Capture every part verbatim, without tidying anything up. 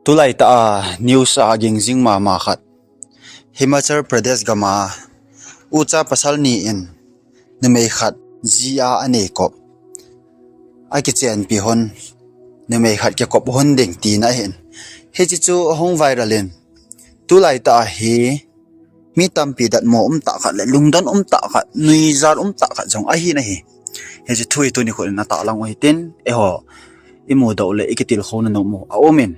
Tulai ta a news a ging jing mama khat. Himachal Pradesh gam a ucha pasal ni in numei khat ji a anei kop a kichenpi hon, numei khat kikop hon ding tina ahin. Hichi chu ahung viral in, tulai ta a hi mi tampi datmo um tah khat le lungdon um tah khat, nuijat um tah khat jong ahin ahi. Hichi thu hi tuni khun in atahlang u hitin, eiho imudoh le ikitilkhou na nom u aum in.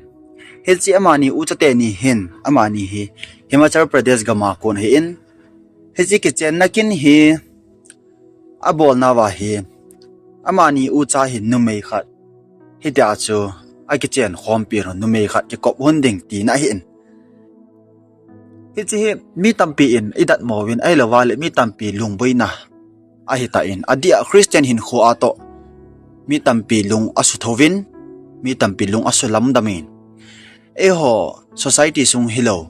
Hichi amani ucha teni hin, amani hi Himachal Pradesh gam a kon ahin. Hichi kichenna kin hi abolna uva hi, amani ucha hin numei khat hitia chu akichen khompi lhon, numei khat kikop hon ding tina ahin. Hichi hi mi tampi in idatmo uvin, ahilouva le mi tampi lungboina ahitan, adeh a Christian hinkho a toh mi tampi lung asuthouvin, mi tampi lung asulamdam in. Eiho society sung hilou,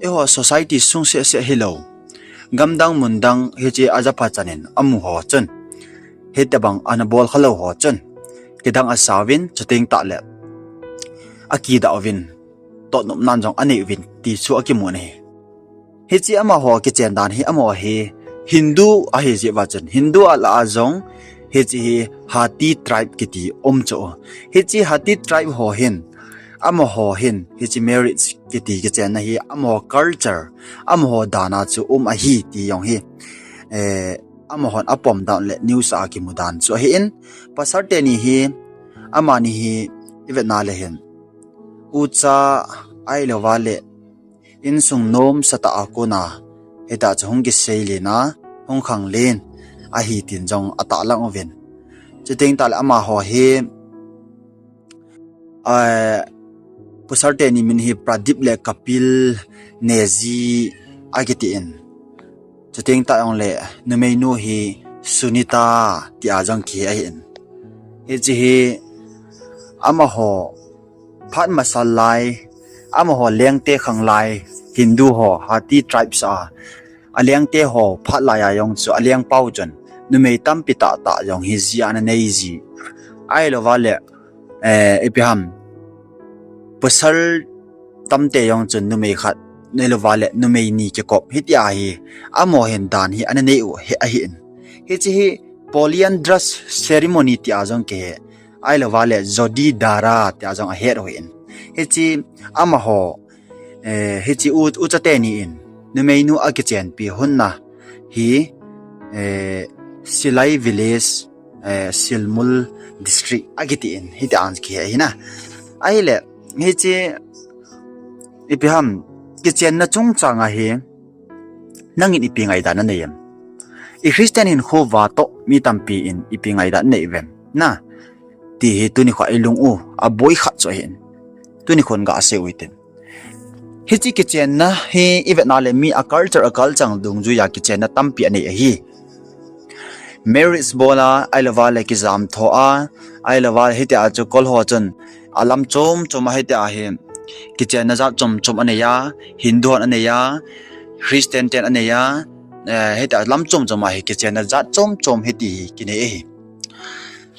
eiho society sung seh seh hilou, gamdang mundang hichi ajapha chan in amu ho chun, hitobang ana bol khalou ho chun kidang asauvin, chuteng tah le akidah uvin, tohnopnan jong anei uvin ti chu akimun ahi. Hichi amaho kichen dan hi amaho hi Hindu ahi jeh uva chun, Hindu a lah a jong hichi hi Hatti tribe kiti um chu. Hichi Hatti tribe ho hin, amaho hin hichi marriage kiti kichenna hi amaho culture, amaho dan a chu um ahi ti jong hi, eh, amahon apom dan le news a kimu dan chu ahin. Pasal teni hi, amani hi ivetna le hin, ucha ahilouva le insung nomsa tah a kona hitia chu hung kiseilen a, hung khanglen ahi tin jong atahlang uvin. Chuteng tah le amaho hi, eh, pasal teni min hi Pradip le Kapil Neji akitin. Chuteng tah jong le numeinu hi Sunita tia jong kihe ahin. Hichi hi amaho phat masal lai, amaho lengte khang lai, Hindu ho, Hatti tribes a, alengte ho phat lai a jong chu alengpau chun numei tampi tah tah jong hi ji a ana nei ji. Ahilouva le, eh, ipi ham, pasal tamte jong chun numei khat, ahilouva le numei ni kikop hitia hi, amaho hin dan hi ana nei u hi ahin. Hichi hi polyandrous ceremony tia jong kihe, ahilouva le jodi dara tia jong ahet u ahin. Hichi amaho, eh, hichi u, ucha teni in numeinu akichenpi lhonna hi, eh, Silai village, eh, Shirmul district akitin, hitia kihe ahi na. Ahile, hichi ipi ham, kichenna chungchang a hi nangin ipi ngaidan nanei em? I Christian hinkho uva toh mi tampi in ipi ngaidan nanei uvem? Na, ti hi tuni kho a ilung u aboi khat chu ahin. Tuni khon gasei u hitin. Hichi kichenna hi ivetna le mi a culture a culture dungjuia kichenna tampi anei ahi. Marriage bol a, ahilouva le kijam tho a, ahilouva hitia chu kol ho chun alam chom chom a hitia hi kichenna jat chom chom anei a, Hindu hon anei a, Christian ten anei a, eh, hitia lam chom chom a hi kichenna jat chom chom hiti hi kinei ahi.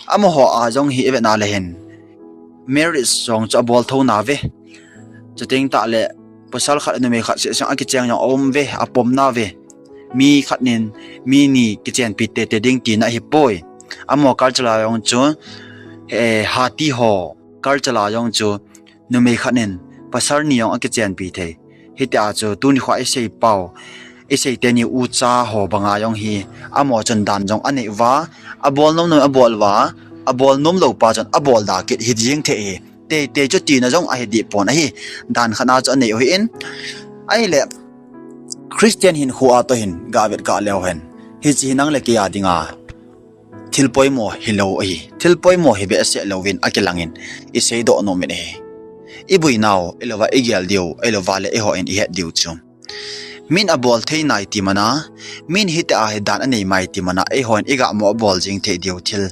Amaho a jong hi ivetna le hin marriage jong chu abol thou nauve. Chuteng tah le pasal khat numei khat seh seh a kicheng jong aum uve, apom nauve. Mi khat nin mi ni kichenpi tete ding tina ahipoi. Amaho culture a jong chu, eh, Hatti ho culture a jong chu numei khat nin pasal ni jong akichenpi thei. Hitia chu tuni kho a isei pau, isei teni ucha ho banga jong hi, amaho chun dan jong anei uva, abol nom nom abol uva, abol nom lou pa chun abol da kit hi jing thei hi. Teitei chu tina jong ahi deh pon ahi. Dan khat a chu anei u ahin. Ahile, Christian hinkho a toh hin gavet kah leu hen, hichi hi nang le kei a dinga thil poimo hilou ahi. Thil poimo hi behseh louvin akilangin iseidoh nom in ahi. Iboinau, ahilouva igel diu, ahilouva le eihon ihet diu chu, min abol thei nai ti mana, min hitia hi dan anei mai ti mana, eihon igahmo abol jing thei diu thil,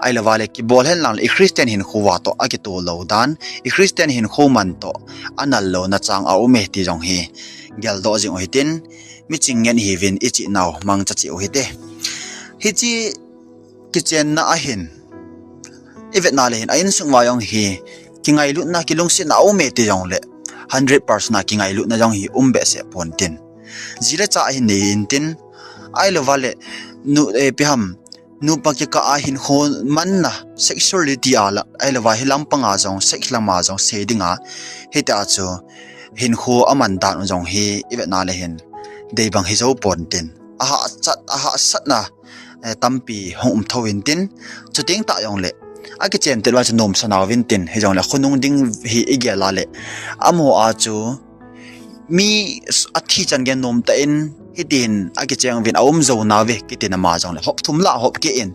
ahilouva le kibol hen lang le i Christian hinkho uva toh akitol lou dan, i Christian hinkho man toh anal louna chang aume ti jong hi geldoh jing u hitin, miching ngen hiuvin ichihnau mangcha cheh u hite. Hichi kichenna a hin, ivetna le hin a insung uva jong hi kingailutna, kilungsetna aume ti jongle, hundred percent a kingailutna jong hi um behseh pontin. Ji le cha hi nei intin, ahilouva le, nu, eh, ipi ham, nupa kikah a hinkho manna, sexuality a la, ahilouva hi lampang a jong, sex lam a jong sei dinga, hitia chu hinkho aman dan u jong hi ivetna le hin, dei bang hi jou pontin. Ahahsat, ahahsatna, eh, tampi hung um thou intin, chuteng tah jongle, akichen tel uva chu nomsa nau vintin, hijongle khonung ding hi igel a le, amaho a chu, mi s-, athi chan gen nom tah in, hitin akicheng uvin aum jou nauve, kitin ama jongle, hop thum lah hop keh in,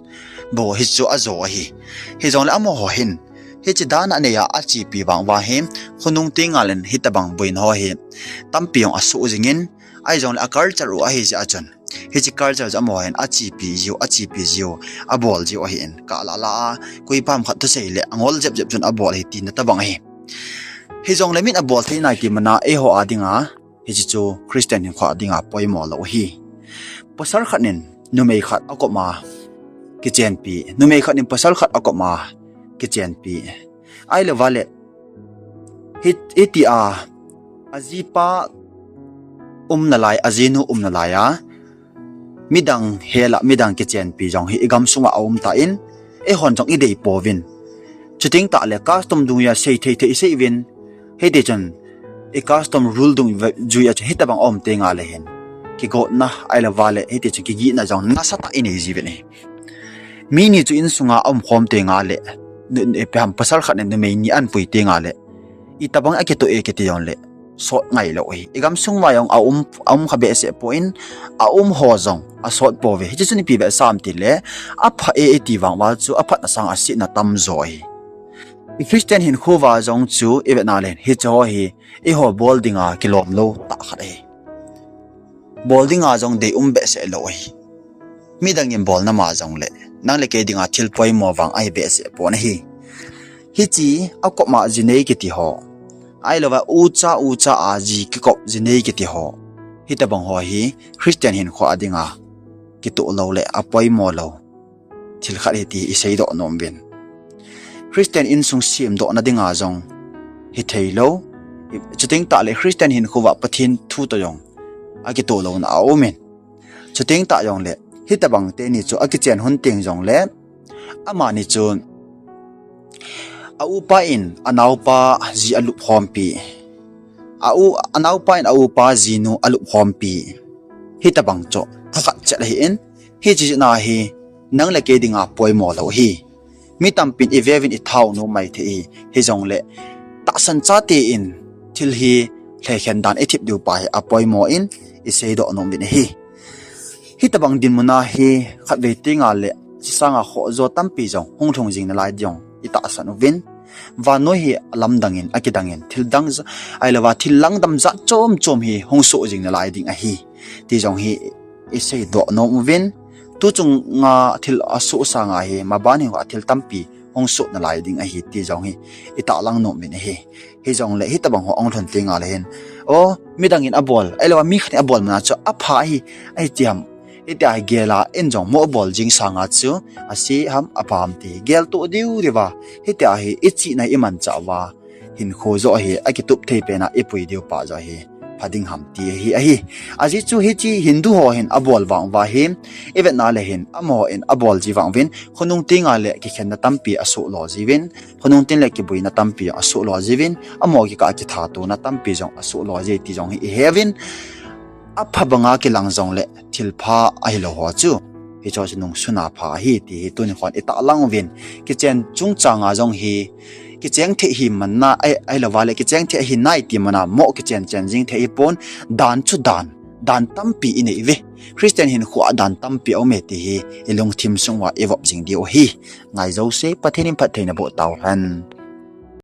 bou hichu ajo ahi. Hijongle amaho hin, hiche dan anei a, achepi vang uva hi, khonung tenga len hitobang boina ho hi, tampi jong asoh jingin, ahijongle a culture u ahi jeh a chun, hiche culture chu amaho hin achepi jiu, achepi jiu, abol jiu ahin, kah lah lah a, koipa ham khat thusei le, angol jep jep chun abol ahi tina tobang ahi. Hijongle min abol thei nai ti mana eiho a dinga, hiche chu Christian hinkho a dinga poimo lou ahi. Pasal khat in numei khat akop a kichenpi, numei khat in pasal khat akop a kichenpi. Ahilouva le, hi, hitia, ajipa umnalai, ajinu umnalai a, midang hel a, midang kichenpi jong hi igamsung a aum tan, eihon jong idei pouvin. Chuteng tah le custom dungjui a sei thei thei isei uvin. Hitichun, i custom rule dungjui a chun hitobang aum tenga le hin, kigotna, ahilouva le, hitichun kigihna jong nasatah a inei jiuvin ahi. Mi ni chu insunga aumkhom tenga le, nu, ipi ham, pasal khat in numei ni ahinpui tenga le, itobang akitoh e kiti jongle, sot ngailou ahi. Igamsung uva jong aum, aum kha behseh poi, aum ho jong asot pouve. Hiche chun ipi vetsah ham tile, apha e iti vang uva chu aphatna sanga asetna tamjo ahi. I Christian hinkho uva jong chu ivetna le, hiche ho hi eiho bol dinga kilom lou tah khat ahi. Bol dinga jong dei um behseh lou ahi. Midang in bol nama jongle, nang le kei dinga thil poimo vang ahi behseh pon ahi. Hiche akop a ji nei kiti ho, ahilouva ucha ucha a ji kikop ji nei kiti ho, hitobang ho hi Christian hinkho a dinga kitoh lou le apoimo lou thil khat ahi ti iseidoh nom uvin. Christian insung semdohna dinga jong hithei lou, chuteng tah le Christian hinkho uva Pathen thu toh jong akitoh louna aumin. Chuteng tah jongle, hitobang teni chu akichen hun teng jongle, amani chu aupa in anaopa ji alupkhompi, a u, anaopa in aupa jinu alupkhompi, hitobang chu thakhat chet ahin, hiche jeh a hi nang le kei dinga poimo lou ahi. Mi tampin iveuvin ithao nom maithei ahi, hijongle, tahsan chate in thil hi lhekhen dan ithip diu pa hi apoimo in iseidoh nom uvin ahi. Hitobang dinmun a hi khatvei tenga le, hiche sanga khohjo tampi jong hung lhung jing nalai ding jong itahsan uvin. Vannoi hi alamdang in, akidang in, thil dang, ahilouva thil langdam jat chom chom hi hung soh jing nalai ding ahi ti jong hi iseidoh nom uvin. Tuchunga thil asoh sanga hi maban hinkho a thil tampi hung soh nalai ding ahi ti jong hi itahlang nom uvin ahi. Hijongle hitobang ho ahung lhun tenga le hin, o, midang in abol, ahilouva mi khat in abol mana chu apha ahi, ahi ti ham, hitia hi gel a in jong mo abol jing sanga chu ase ham apha ham ti geltoh diu diuva, hitia hi ichihna imanchah uva hinkho joh hi akitup thei pen a ipui diu pa joh hi pha ding ham ti ahi, ahi. Ajeh chu hiche Hindu ho hin abol vang uva hi, ivetna le hin amaho in abol ji vang uvin, khonung tenga le kikhenna tampi asoh lo jiuvin, khonung teng le kibuina tampi jong asoh lo jiuvin, amaho kikah a kithatona tampi jong asoh lo ji ti jong hi iheuvin, apha banga kilang jongle thilpha ahilou ho chu, hicheho chu nungsuna pha ahi ti hi tuni khon itahlang uvin, kichen chungchanga jong hi, kicheng thei hi manna, ahi, ahilouva le kicheng thei ahi nai ti mana mo kichen chen jing thei hipon, dan chu dan, dan tampi inei uve. Christian hinkho a dan tampi aume ti hi ilungthim sung uva ivop jing diu ahi. Ngai jouse, Pathen in phattheina boh tauhen.